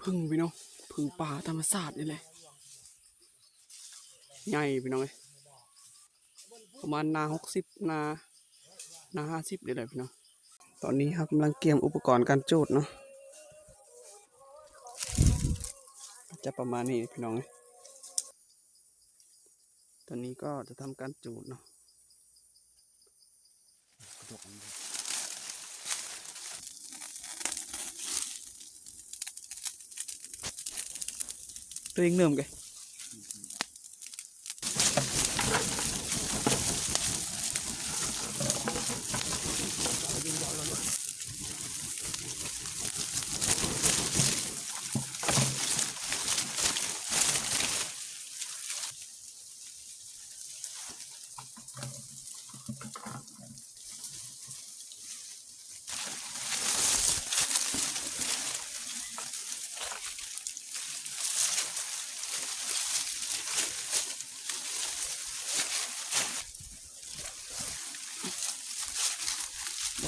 ผึ้งพี่น้อง ผึ้งป่าธรรมชาตินี่แหละ ใหญ่พี่น้องเอ้ย ประมาณหน้าหกสิบ หน้า หน้าห้าสิบนี่แหละพี่น้อง ตอนนี้เรากำลังเตรียมอุปกรณ์การจูดเนาะ จะประมาณนี้พี่น้องเอ้ย ตอนนี้ก็จะทำการจูดเนาะ ตัวเองเนิ่มไง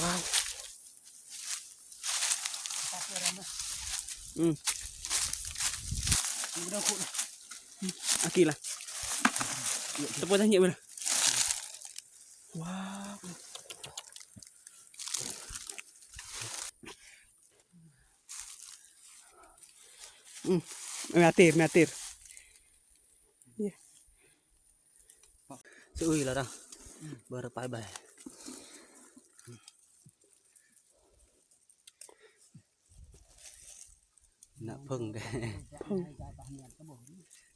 ว้าว อืม อากินละ ตะโปนทั้งเยอะไปเลย ว้าว อืม แม่เตะ แม่เตะ เอ้ย แล้วนะ เบอร์ไปไป น้ำผึ้งเด้ ผึ้ง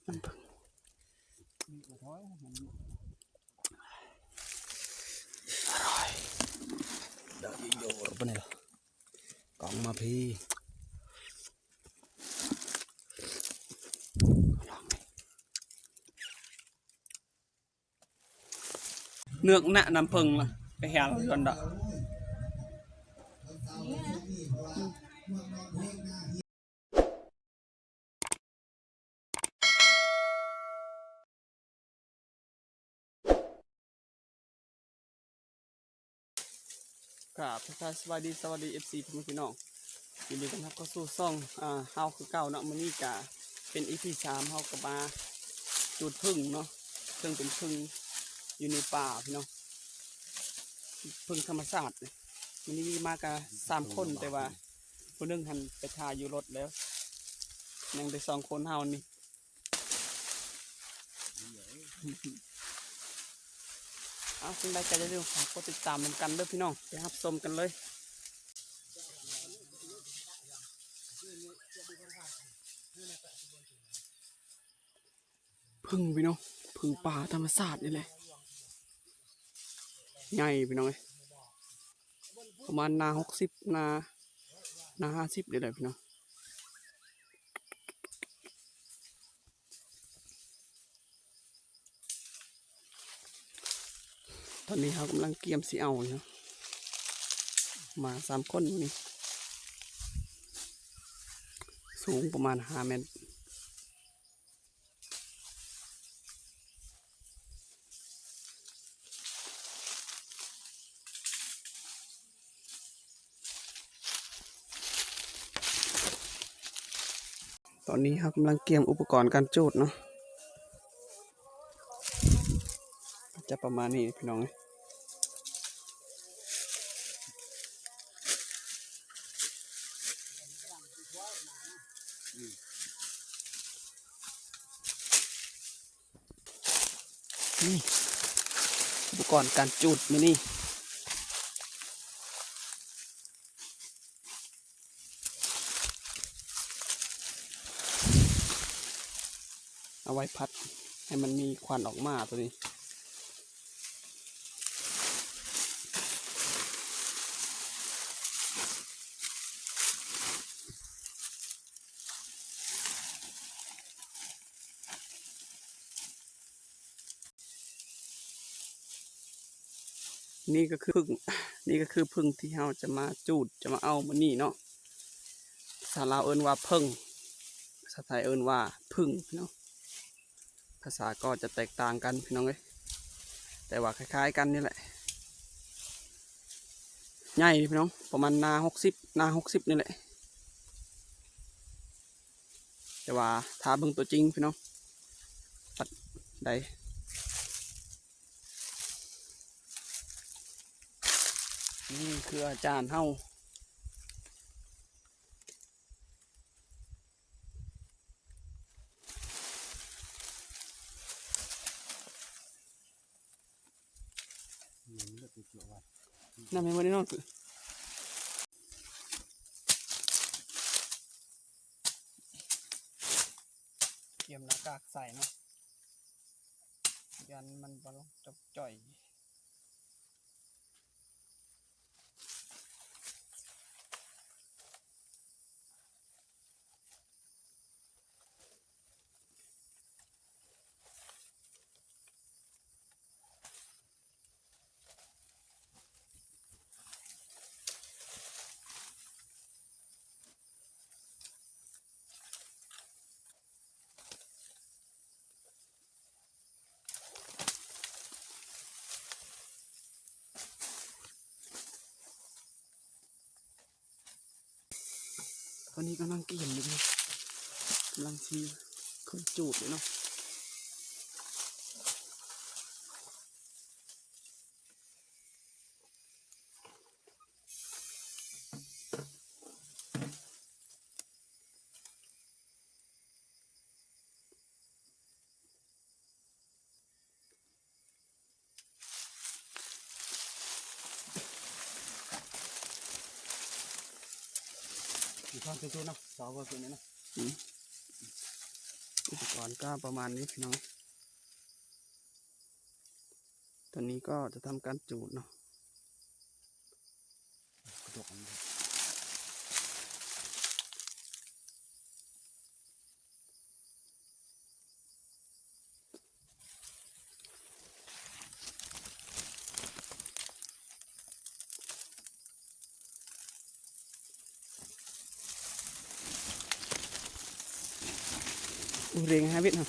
น้ำผึ้ง อร่อย ได้อยู่ ปานนี้ล่ะ กล่องมาพี เนือกหน้าน้ำผึ้งล่ะ ไปหาเฮือนดอก ครับ ทักทายสบายดี สวัสดี เอฟซี พ่อแม่พี่น้อง ยินดีต้อนรับเข้าสู่ช่อง อ่า เฮาคือเก่าเนาะ มื้อนี้ก็เป็น อีพี สาม เฮาก็มาจูดผึ้งเนาะ ซึ่งเป็นผึ้งอยู่ในป่าพี่น้อง ผึ้งธรรมชาติ มื้อนี้มาก็สามคน แต่ว่าผู้หนึ่งหั้นไปถ่าอยู่รถแล้ว ยังแต่สองคนเฮานี่ เอา จั่งใดก็อย่าลืมฝากกดติดตามนำกันเด้อพี่น้อง ไปรับชมกันเลย ผึ้งพี่น้อง ผึ้งป่าธรรมชาตินี่แหละ ใหญ่พี่น้องเอ้ย ประมาณหน้าหกสิบ หน้า หน้าห้าสิบนี่แหละพี่น้อง ตอนนี้เรากำลังเกียมสิเอาอยู่ มาสามคนนี่ สูงประมาณห้าเมตร ตอนนี้เรากำลังเตรียมอุปกรณ์การจูดเนาะ จะประมาณนี้พี่น้องเอ้ย นี่ อุปกรณ์การจูดมื้อนี้ เอาไว้พัดให้มันมีควันออกมาตัวนี้ นี่ก็คือผึ้ง นี่ก็คือผึ้งที่เราจะมาจูด จะมาเอามื้อนี้เนาะ ภาษาลาวเอิ้นว่าเผิ่ง ภาษาไทยเอิ้นว่าผึ้งเนาะ ภาษาก็จะแตกต่างกันพี่น้องเอ้ย แต่ว่าคล้ายๆกันนี่แหละ ໃຫຍ່ເດ້ພີ່ນ້ອງ ປະມານໜ້າຫົກສິບ ໜ້າຫົກສິບນີ້ແຫຼະ ແຕ່ວ່າຖ້າເບິ່ງຕົວຈິງພີ່ນ້ອງ ປັດໃດ. ນີ້ຄືອາຈານເຮົາ. ນຳໃຫ້ເບິ່ງແນ່ນ້ອງ ກຽມໜ້າກາກໃສ່ເນາະ ຢ້ານມັນບໍ່ລົງຈົກຈ່ອຍ. ຕອນນີ້ກຳລັງກຽມຢູ່ເດ້ ກຳລັງຊິຂຶ້ນຈູດຢູ່ເນາະ. ມີຄວາມເປັນຕົວເນາະ ສາວກໍເປັນເນາະ. ອືມ ອຸປະກອນກໍປະມານນີ້ພີ່ນ້ອງ. ຕອນນີ້ກໍຈະທຳການຈູດເນາະ. ອູເລັງຫາເວັດເຮົາ.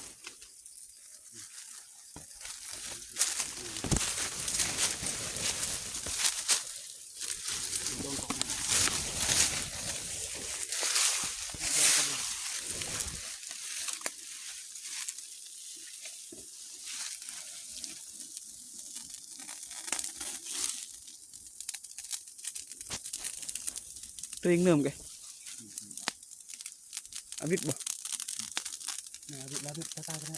ຕົວເອງເລີ່ມເກ ອາວິດບໍ່? ອາວິດ ອາວິດ ຕາຍ ຕາຍ ຕາຍ.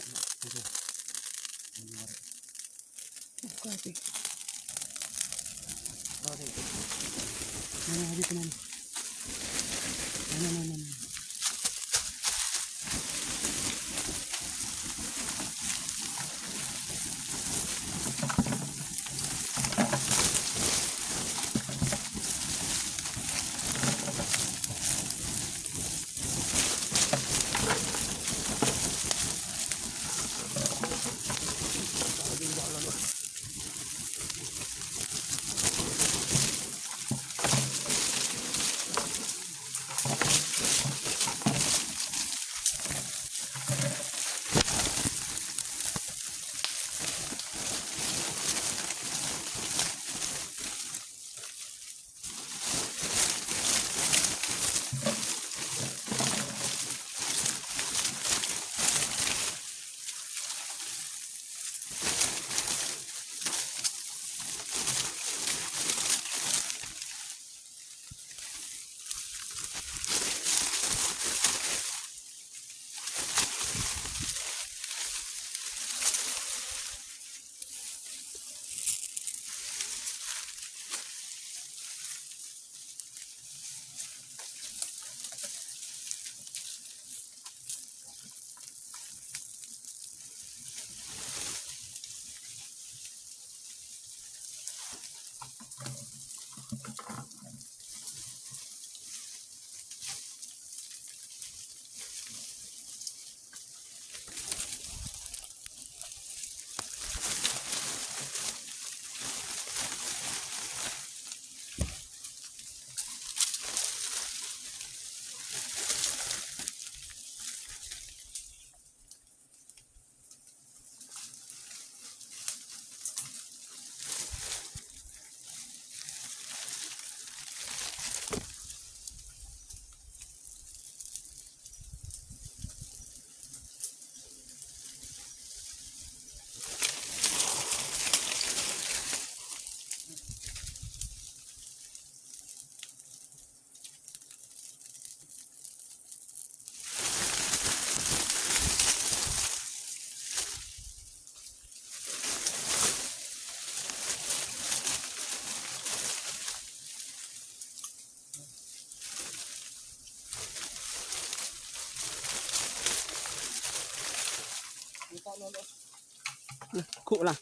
ຄຸລະ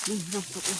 ນີ້ນ້ອງຕົກເລີຍ.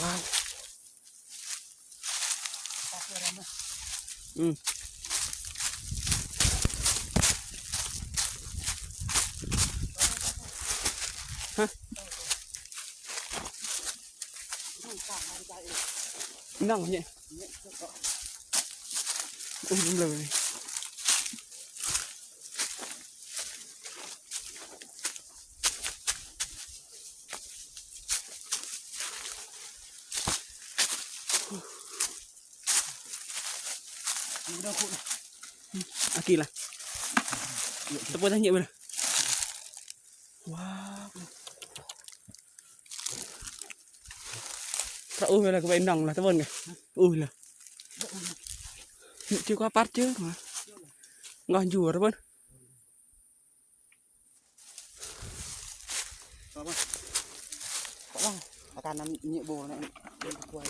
ວ້າວ ອືມ ຮະ ນັ່ງເນາະ ໂອ້ຍ ເລີຍ. ອາກີລະ ຕະໂປນທາງເຍເວີຍ ວ້າວ ພະໂອ້ຍ ເວລາກະໄປນອງລະຕະເວີນກະ ໂອ້ຍລະ ຈື່ກວ່າປັດເຈີມາ ງອນຢູ່ຕະເວີນ. ອາການນັ້ນເຍໂບນະ ເປັນກວຍ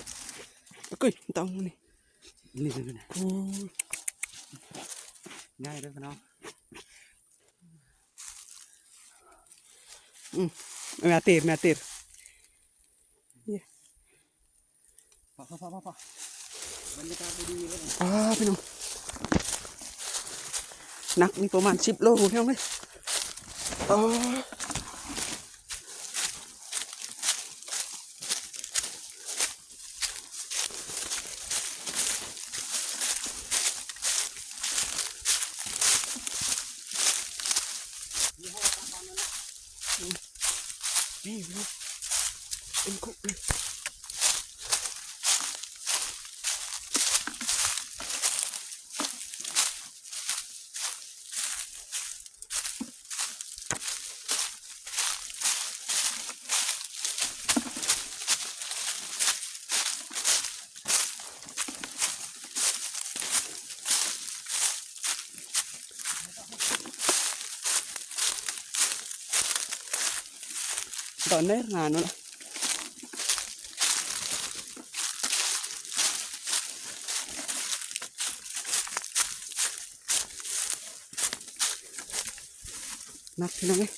ເອີຍ ຕ້ອງນີ້ ນີ້ ນີ້ ນີ້ ໂອ້ຍ ງ່າຍເດີພີ່ນ້ອງ ອືມ ແມ່ຕີ ແມ່ຕີ ພໍ ພໍ ພໍ ພໍ ບັນຍາກາດບໍ່ດີເລີຍ ອ້າ ພີ່ນ້ອງ ໜັກນີ້ປະມານສິບໂລ ພີ່ນ້ອງເອີຍ ອ້າ. ນີ້ ເປັນຄຸກເລີຍ. ຕອນນີ້ງານນັ້ນ ໜັກພີ່ນ້ອງເອີຍ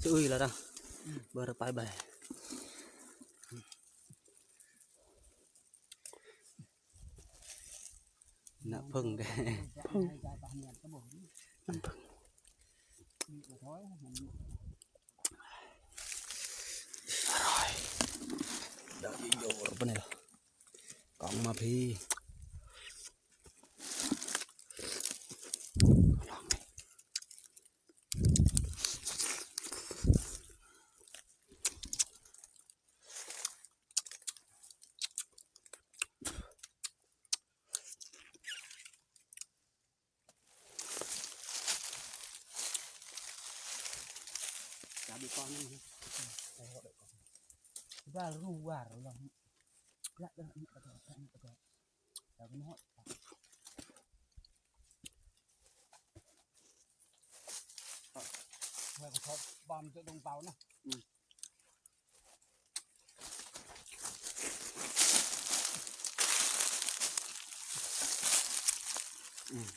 ສະອຸຍລະເນາະ ອືມ ເບິ່ງໄປໄປ ນ້ຳເຜິ້ງເດ້ ເຜິ້ງ ນ້ຳເຜິ້ງ ອະຮ່ອຍ ດອກໂຍໂຍ່ປານນີ້ລະ ກ້ອງມາພີ້. ອືມ.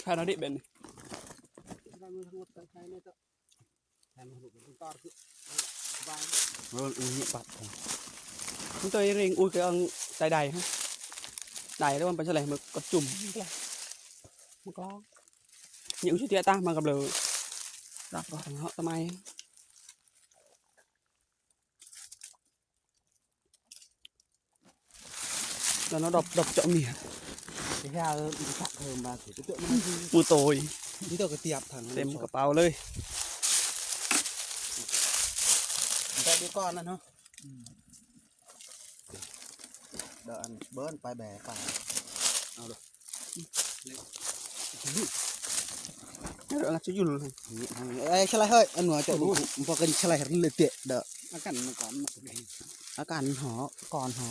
ຂາດເອົາດິແບບນີ້ ເອີ ອູ້ຍ ປັດ ມັນຕົວເອງ ອູ້ຍ ກະເອົາໃສ່ໄດຮະ ໄດແລ້ວມັນໄປສະແຫຼມາກົດຈຸ່ມ ມັນກະລອງ ນີ້ອຸຊິເຕຍຕາມາກັບເລີ ລັກເນາະ ຕະໄມ. ແລ້ວເນາະ ດອກ ດອກເຈາະເມຍ ເອີ ມັນກະເພີ່ມມາ ໝູ່ໂຕຍ ມີແຕ່ກະຕຽບຖັງ ເຕັມກະເປົາເລີຍ ແຕ່ດຽວກ່ອນນະເນາະ ເດີ ອັນເບິ່ນໄປແບກໄປ ເອົາເດີ ເອົາລະ ສະຢຸນ ເອີຍ ສະໄລເຮີ້ຍ ອັນຫົວເຈົ້າ ໂອ້ ພໍກັນສະໄລເລີຍເຕະເດີ ອາການມັນກ່ອນ ອາການຫໍ ກ່ອນຫໍ.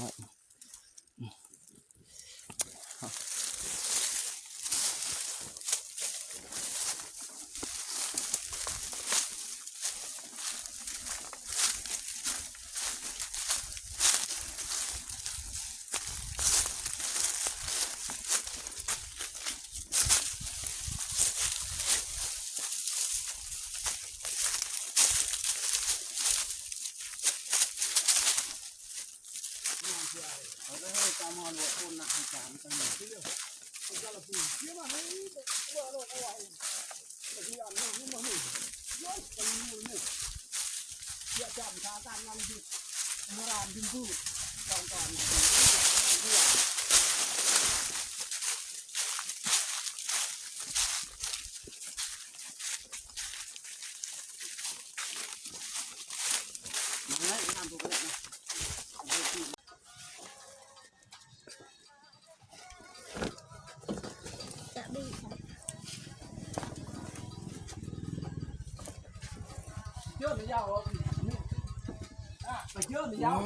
ວ້າວ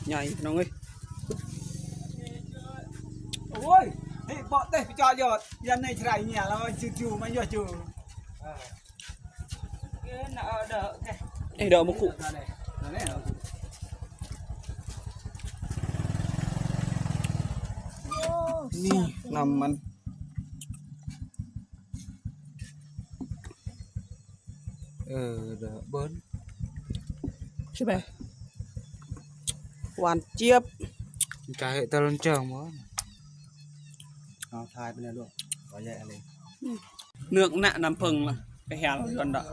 ໃຫຍ່ພີ່ນ້ອງເອີຍ ໂອ້ຍ ເບາະເຕະໄປຈອດຢອດ ຢັນໃນໄຊເນຍ ລາວຈູໆ ມາຢໍ່ຈູ ເອີ ເອີ ເດີ ເອີ ເດີ ມາຄຸ ນີ້ ນ້ຳມັນ ເອີ ເດີ ເບິ່ງ ໃຊ່ໄໝ ຫວານຈຽບ ກະເຮັດຕະຫຼອນເຈີງບໍ່ ເອົາຖ່າຍໄປແນ່ລູກ ຂໍແຍກອັນນີ້ ເນືອກນະນ້ຳເຜິ້ງລະ ໄປຫາເຮົາຢູ່ອັນດອກ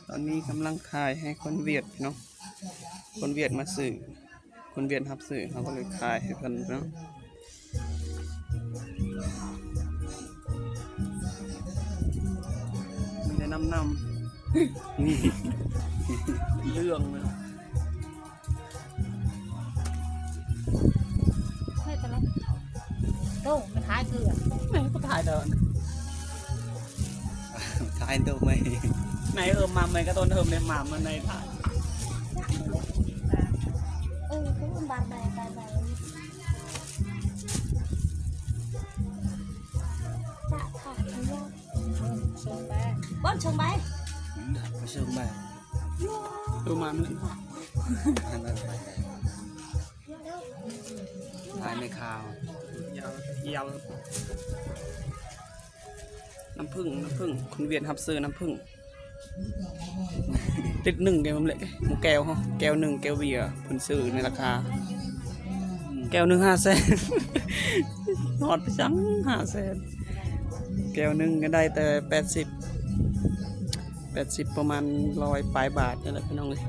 ຕອນນີ້ກຳລັງຂາຍໃຫ້ຄົນຫວຽດເນາະ ຄົນຫວຽດມາຊື້ ຄົນຫວຽດຮັບຊື້ ເຮົາກະເລີຍຂາຍໃຫ້ເພິ່ນເນາະ ແນະນຳ ນຳ ເລື່ອງເລີຍ. ເຮັດຈັ່ງໃດ? ໂຕ້ ມັນຖ່າຍຄື ແມ່ນ ກະຖ່າຍເດີ ຖ່າຍໂຕ້ ແມ່ນ ໃນເອີມມາ ແມ່ນ ກະໂຕນເອີມ ໃນມາ ມັນໃນຖ່າຍ ເອີ ຄືມັນບາດໃດ ບາດໃດ ບາດໃດ ເບິ່ງເຊີງໄປ ເບິ່ງເຊີງໄປ ເຊີງໄປ ໂຕມາເນາະ ອັນນັ້ນໄປ ຖ່າຍໃນຂ່າວ ຢາວ ຢາວ ນ້ຳເຜິ້ງ ນ້ຳເຜິ້ງ ຄົນຫວຽດຮັບຊື້ນ້ຳເຜິ້ງ ລິດໜຶ່ງເດ້ ໝູ່ແກ້ວເຮົາ ແກ້ວໜຶ່ງ ແກ້ວເບຍ ເພິ່ນຊື້ໃນລາຄາ ແກ້ວໜຶ່ງຫ້າແສນ ຮອດໄປຈັ່ງຫ້າແສນ ແກ້ວໜຶ່ງກະໄດ້ແຕ່ແປດສິບ ແປດສິບ ປະມານຮ້ອຍປາຍບາດນີ້ແຫຼະ ພີ່ນ້ອງເອີຍ.